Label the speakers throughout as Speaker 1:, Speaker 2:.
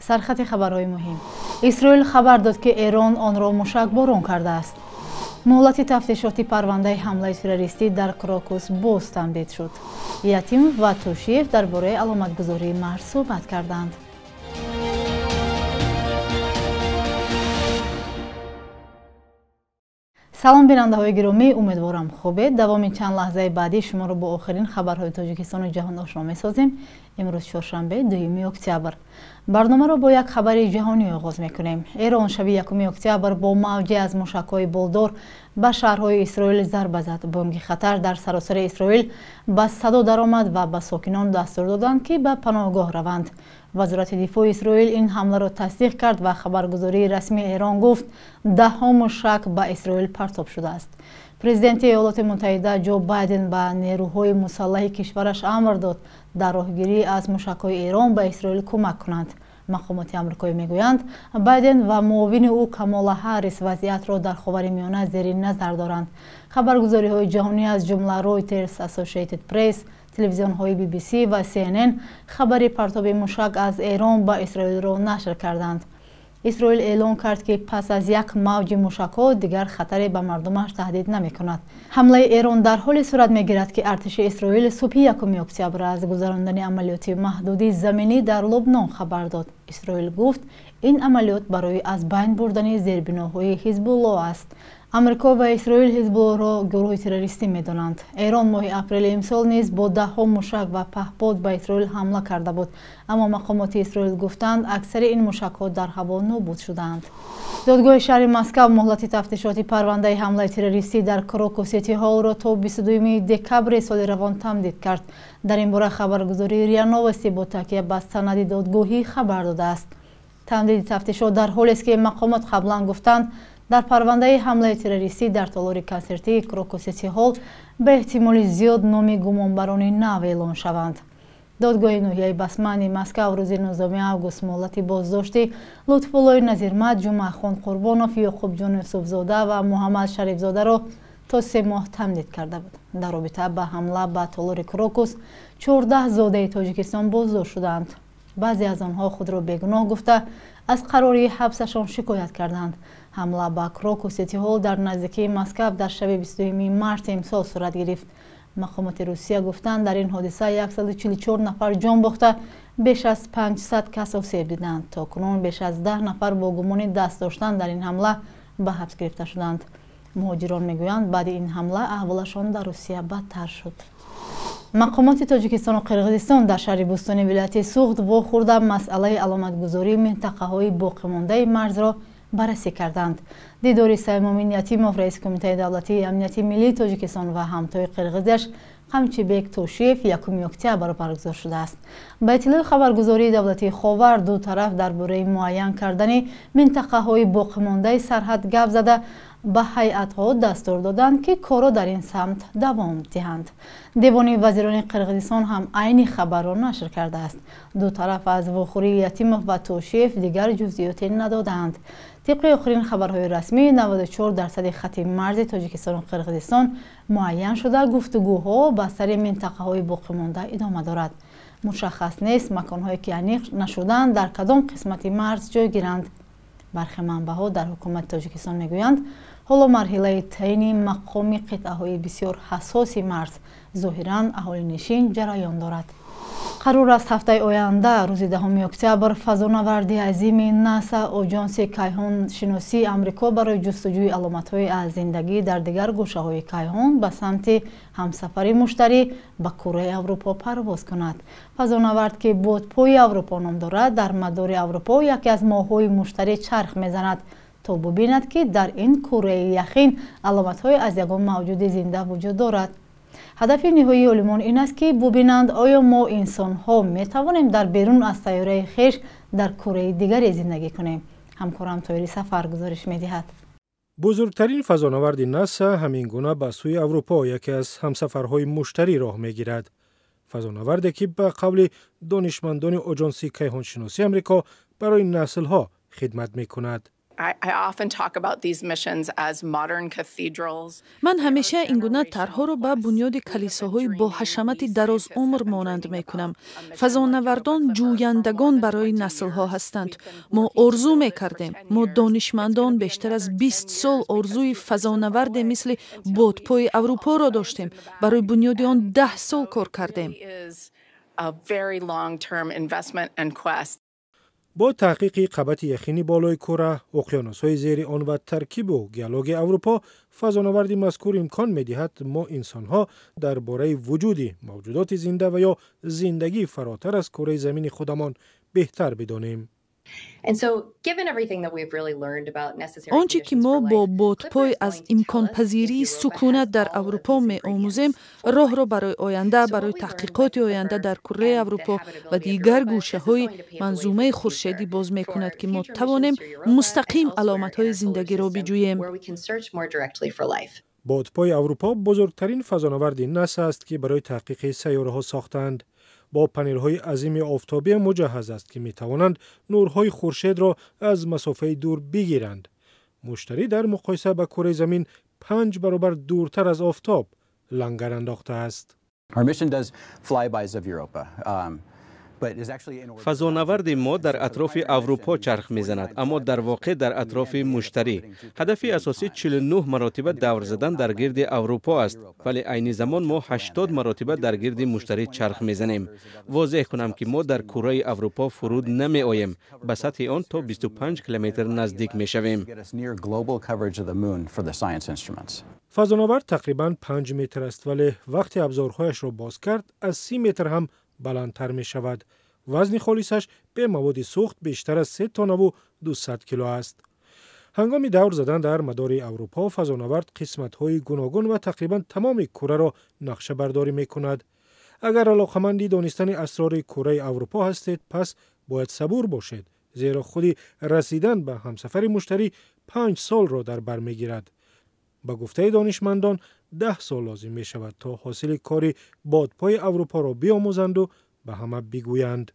Speaker 1: Сархати хабарҳои муҳим. Исроил хабар дод, ки Эрон онро мушакборон кардааст. Муҳлати тафтишоти парвандаи ҳамлаи террористӣ дар Крокус боз тамдид шуд. Ятимов ва Тошиев дар бораи аломатгузории марз суҳбат карданд. Салом, бинандаҳои гиромӣ, умедворам хубед. Давоми чанд лаҳзаи баъдӣ шуморо бо охирин хабарҳои Тоҷикистону ҷаҳон ошно месозем. Имрӯз чоршанбе, 2 октябр. Барномаро бо як хабари ҷаҳонӣ оғоз мекунем. Эрон шаби 1 октябр бо мавҷе аз мушакҳои болдор ба шаҳрҳои Исроил зарба зад. Бонги хатар дар саросари Исроил ба садо даромад ва ба сокинон дастур доданд, ки ба паноҳгоҳ раванд. Вазорати дифои Исроил ин ҳамларо тасдиқ кард ва хабаргузории расмии Эрон гуфт, даҳҳо мушак ба Исроил партоб шудааст. Президенти Иёлоти Муттаҳида Ҷо Байден ба нерӯҳои мусаллаҳи кишвараш амр дод, дар роҳгирӣ аз мушакҳои Эрон ба Исроил кӯмак кунанд. Мақомоти амрикоӣ мегӯянд, Байден ва муовини ӯ Камола Ҳаррис вазъиятро дар Ховари Миёна зери назар доранд. Хабаргузориҳои ҷаҳонӣ аз ҷумла Reuters, Associated Press, телевизионҳои BBC ва CNN хабари партоби мушак аз Эрон ба Исроилро нашр карданд. Исроил эълон кард, ки пас аз як мавҷи мушакҳо дигар хатаре ба мардумаш таҳдид намекунад. Ҳамлаи Эрон дар ҳоле сурат мегирад, ки артиши Исроил субҳи 1 октябр аз гузарондани амалиёти маҳдуди заминӣ дар Лубнон хабар дод. Исроил гуфт, ин амалиёт барои аз байн бурдани зербиноҳои Ҳизбулло аст. Амрико ва Исроил Ҳизбуллоро гурӯҳи террористӣ медонанд. Эрон моҳи апрели имсол низ бо даҳҳо мушак ва паҳпод ба Исроил ҳамла карда буд, аммо мақомоти Исроил гуфтанд, аксари ин мушакҳо дар ҳаво нобуд шудаанд. Додгоҳи шаҳри Москав муҳлати тафтишоти парвандаи ҳамлаи террористӣ дар Крокус Сити Ҳоллро то 22 декабри соли равон тамдид кард. Дар ин бора хабаргузории РИА Новости бо такя ба санади додгоҳӣ хабар додааст. Тамдиди тафтишот дар ҳолест, ки мақомот қаблан гуфтанд, дар парвандаи ҳамлаи террористӣ дар толори консертии Крокус Сити Ҳолл ба эҳтимоли зиёд номи гумонбарони нав эълон шаванд. Додгоҳи ноҳияи Басмани Москав рӯзи 19 август муҳлати боздошти Лутфуллои Назирмат, Ҷумъахон Қурбонов, Ёқубҷон Юсуфзода ва Муҳаммад Шарифзодаро то 3 моҳ тамдид карда буд. Дар робита ба ҳамла ба толори Крокус 14 зодаи Тоҷикистон боздошт шуданд. Баъзе аз онҳо худро бегуноҳ гуфта, аз қарори ҳабсашон шикоят карданд. Ҳамла ба Крокус Сити Ҳолл дар наздикии Москав дар шаби 22 марти имсол сурат гирифт. Мақомоти Русия гуфтанд, дар ин ҳодиса 144 нафар ҷон бохта, беш аз 500 кас осеб диданд. То кунун беш аз 10 нафар бо гумони даст доштан дар ин ҳамла ба ҳабс гирифта шуданд. Муҳоҷирон мегӯянд, баъди ин ҳамла аҳволашон дар Русия бадтар шуд. Мақомоти Тоҷикистону Қирғизистон дар шаҳри Бӯстони вилояти Суғд вохӯрда масъалаи аломатгузории минтақаҳои боқимондаи марзро баррасӣ карданд. Дидори Саймумин Ятимов, раиси Кумитаи давлатии амнияти миллии Тоҷикистон ва ҳамтои қирғизиаш Қамчибек Тошиев 1 октябр баргузор шудааст. Ба иттилои хабаргузории давлатии Ховар, ду тараф дар бораи муайян кардани минтақаҳои боқимондаи сарҳад гап зада, ба ҳайатҳо дастур доданд, ки корро дар ин самт давом диҳанд. Девони вазирони Қирғизистон ҳам айни хабарро нашр кардааст. Ду тараф аз вохӯрии Ятимов ва Тошиев дигар ҷузъиёте надодаанд. Тибқи охирин хабарҳои расмӣ, 94% хати марзи Тоҷикистону Қирғизистон муайян шуда, гуфтугӯҳо ба сари минтақаҳои боқимонда идома дорад. Мушаххас нест, маконҳое ки аниқ нашуданд, дар кадом қисмати марз ҷойгиранд. Бархе манбаъҳо дар ҳукумати Тоҷикистон мегӯянд, ҳоло марҳилаи таъйини мақоми қитъаҳои бисёр ҳассоси марз, зоҳиран аҳолинишин, ҷараён дорад. Қарор аст ҳафтаи оянда, рӯзи 10 октябр, фазонаварди азими НАСА, Оҷонси кайҳоншиносии Амрико барои ҷустуҷӯи аломатҳои аз зиндагӣ дар дигар гӯшаҳои кайҳон ба самти ҳамсафари Муштарӣ ба кураи Аврупо парвоз кунад. Фазонавард, ки Бодпои Аврупо ном дорад, дар мадори Аврупо яке аз моҳҳои Муштарӣ чарх мезанад, то бубинад, ки дар ин кураи яхин аломатҳои аз ягон мавҷуди зинда вуҷуд дорад. Ҳадафи ниҳоии олимон ин аст, ки бубинанд, оё мо инсонҳо метавонем дар берун аз сайёраи хеш дар кураи дигаре зиндагӣ кунем. Ҳамкорам Тоири Сафар гузориш медиҳад.
Speaker 2: Бузургтарин фазонаварди НАСА ҳамин гуна ба сӯи Аврупо, яке аз ҳамсафарҳои Муштарӣ, роҳ мегирад. Фазонаварде, ки ба қавли донишмандони Оҷонсии кайҳоншиносии Амрико барои наслҳо хидмат мекунад.
Speaker 3: Ман ҳамеша ин гуна тарҳҳоро ба бунёди калисоҳои бо ҳашамати дарозумр монанд мекунам. Фазонавардон ҷӯяндагон барои наслҳо ҳастанд. Мо орзу мекардем. Мо донишмандон бештар аз 20 сол орзуи фазонаварде мисли бодпои Аврупоро доштем. Барои бунёди он 10 сол кор кардем.
Speaker 2: Бо таҳқиқи қабати яхини болои кура, уқёнусҳои зери он ва таркибу геологияи Аврупо, фазонаварди мазкур имкон медиҳад мо инсонҳо дар бораи вуҷуди мавҷудоти зинда ва ё зиндагӣ фаротар аз кураи замини худамон беҳтар бидонем.
Speaker 3: Он чӣ ки мо бо бодпой аз имконпазирии сукунат дар Аврупо меомӯзем, роҳро барои оянда, барои таҳқиқоти оянда дар кураи Аврупо ва дигар гӯшаҳои манзумаи хуршедӣ боз мекунад, ки мо тавонем мустақим аломатҳои зиндагиро биҷӯем.
Speaker 2: Бодпои Аврупо бузургтарин фазонаварди НАСА аст, ки барои таҳқиқи сайёраҳо сохтаанд. Бо панелҳои азими офтобӣ муҷаҳҳаз аст, ки метавонанд нурҳои хуршедро аз масофаи дур бигиранд. Муштарӣ дар муқоиса ба кураи замин 5 баробар дуртар аз офтоб лангар андохтааст.
Speaker 4: Фазонаварди мо дар атрофи Аврупо чарх мезанад, аммо дар воқеъ дар атрофи Муштарӣ. Ҳадафи асосӣ 49 маротиба давр задан дар гирди Аврупо аст, вале айни замон мо 80 маротиба дар гирди Муштарӣ чарх мезанем. Возеҳ кунам, ки мо дар кураи Аврупо фуруд намеоем, ба сатҳи он то 25 километр наздик мешавем.
Speaker 2: Фазонавард тақрибан 5 метр аст, вале вақте абзорҳояшро боз кард, аз 30 метр ҳам баландтар мешавад. Вазни холисаш бе маводи сӯхт бештар аз 3 тоннаву 200 кило аст. Ҳангоми давр задан дар мадори Аврупо, фазонавард қисматҳои гуногун ва тақрибан тамоми кураро нақшабардорӣ мекунад. Агар алоқаманди донистани асрори кураи Аврупо ҳастед, пас бояд сабур бошед, зеро худи расидан ба ҳамсафари Муштарӣ 5 солро дар бар мегирад. Ба гуфтаи донишмандон, 10 сол лозим мешавад, то ҳосили кори бодпои Аврупоро биомӯзанду ба ҳама бигӯянд.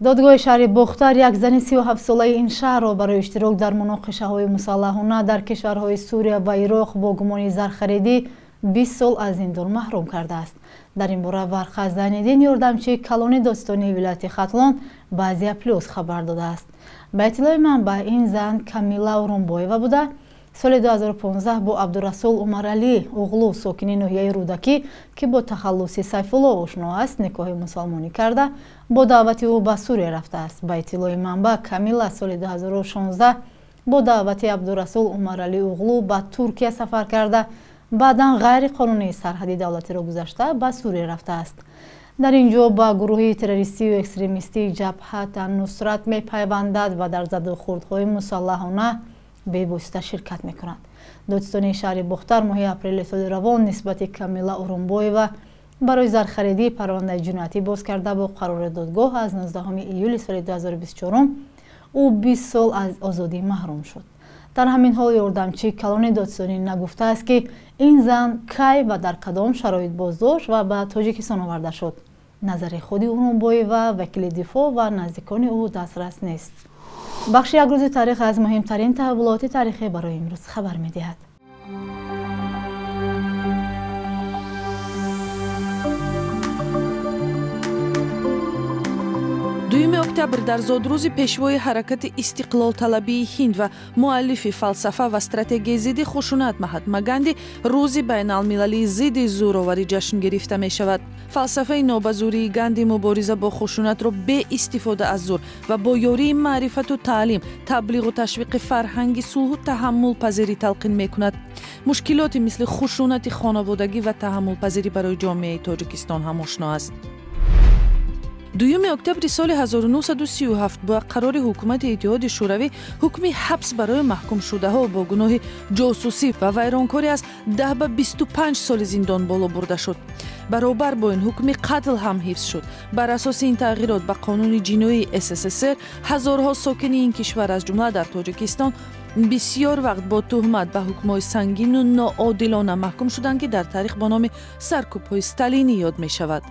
Speaker 1: Додгоҳи шаҳри Бохтар як зани 37-солаи ин шаҳрро барои иштирок дар муноқишаҳои мусаллаҳона дар кишварҳои Сурия ва Ироқ бо гумони зархаридӣ 20 сол аз зиндон маҳрум кардааст. Дар ин бора Варқа Зайниддин, ёрдамчии калони додситонии вилояти Хатлон, ба Азия Плюс хабар додааст. Ба иттилои манбаъ, ин зан Камила Урумбоева буда, соли 2015 бо Абдурасул Умаралӣ Уғлу, сокини ноҳияи Рӯдакӣ, ки бо тахаллуси Сайфулло ошно аст, никоҳи мусалмонӣ карда, бо даъвати ӯ ба Сурия рафтааст. Ба иттилои манбаъ, Камила соли 2016 бо даъвати Абдурасул Умаралӣ Уғлу ба Туркия сафар карда, баъдан ғайриқонунии сарҳади давлатиро гузашта ба Сурия рафтааст. Дар ин ҷо ба гурӯҳи террористию экстремистии Ҷабҳат ан-Нусрат мепайвандад ва дар задухӯрдҳои мусаллаҳона бевосита ширкат мекунад. Додситонии шаҳри Бохтар моҳи апрели соли равон нисбати Камила Урумбоева барои зархаридӣ парвандаи ҷиноятӣ боз карда, бо қарори додгоҳ аз 19 июли соли 2024 ӯ 20 сол аз озодӣ маҳрум шуд. Дар ҳамин ҳол ёрдамчии калони додситонӣ нагуфтааст, ки ин зан кай ва дар кадом шароит боздошт ва ба Тоҷикистон оварда шуд. Назари худи Урумбоева, вакили дифоъ ва наздикони ӯ дастрас нест. Бахши як рӯзи таърих аз муҳимтарин таҳаввулоти таърихӣ барои имрӯз хабар медиҳад.
Speaker 3: Дуюми октябр дар зодрӯзи пешвои ҳаракати истиқлолталабии Ҳинд ва муаллифи фалсафа ва стратегияи зидди хушунат Маҳатма Ганди рӯзи байналмилалии зидди зӯроварӣ ҷашн гирифта мешавад. Фалсафаи нобазурии Ганди мубориза бо хушунатро беистифода аз зур ва бо ёрии маърифату таълим, таблиғу ташвиқи фарҳанги сулҳу таҳаммулпазирӣ талқин мекунад. Мушкилоти мисли хушунати хонаводагӣ ва таҳаммулпазирӣ барои ҷомеаи Тоҷикистон ҳам ошно аст. 2 октябри соли 1937 бо қарори ҳукумати Иттиҳоди Шӯравӣ ҳукми ҳабс барои маҳкумшудаҳо бо гуноҳи ҷосусӣ ва вайронкорӣ аз 10 ба 25 соли зиндон боло бурда шуд. Баробар бо ин ҳукми қатл ҳам ҳифз шуд. Бар асоси ин тағйирот ба қонуни ҷиноии СССР ҳазорҳо сокини ин кишвар аз ҷумла дар Тоҷикистон бисёр вақт бо туҳмат ба ҳукмҳои сангину ноодилона маҳкум шуданд, ки дар таърих бо номи саркӯбҳои сталинӣ ёд мешавад.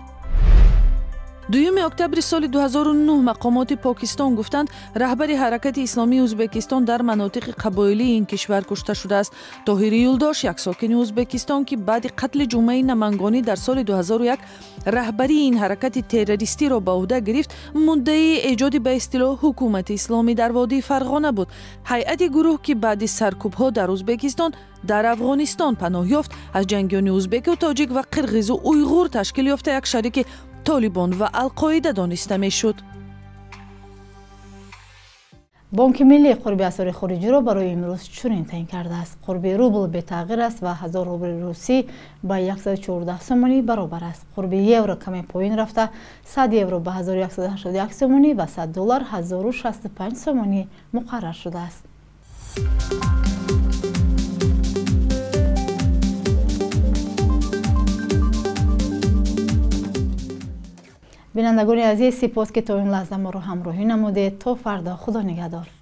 Speaker 3: 2 октябри соли 2009 мақомоти Покистон гуфтанд, раҳбари ҳаракати исломии Ӯзбекистон дар манотиқи қабоилии ин кишвар кушта шудааст. Тоҳири Юлдош, як сокини Ӯзбекистон, ки баъди қатли Ҷумъаи Намангонӣ дар соли 2001 раҳбарии ин ҳаракати террористиро ба ӯҳда гирифт, муддаии эҷоди ба истилоҳ ҳукумати исломӣ дар водии Фарғона буд. Ҳайати гурӯҳ, ки баъди саркӯбҳо дар Ӯзбекистон дар Афғонистон паноҳ ёфт, аз ҷангиёни ӯзбеку тоҷик ва қирғизу уйғур ташкил ёфта як шарики Толибон ва Алқоида дониста мешуд.
Speaker 1: Бонки миллӣ қурби асъори хориҷиро барои имрӯз чунин таъин кардааст. Қурби рубл бетағйир аст ва 1000 рубли русӣ ба 114 сомонӣ баробар аст. Қурби евро каме поин рафта 100 евро ба 1181 сомонӣ ва 100 доллар 1065 сомонӣ муқаррар шудааст. Бинандагони азиз, сипос, ки то ин лаҳза моро ҳамроҳӣ намудед. То фардо, Худо нигаҳдор.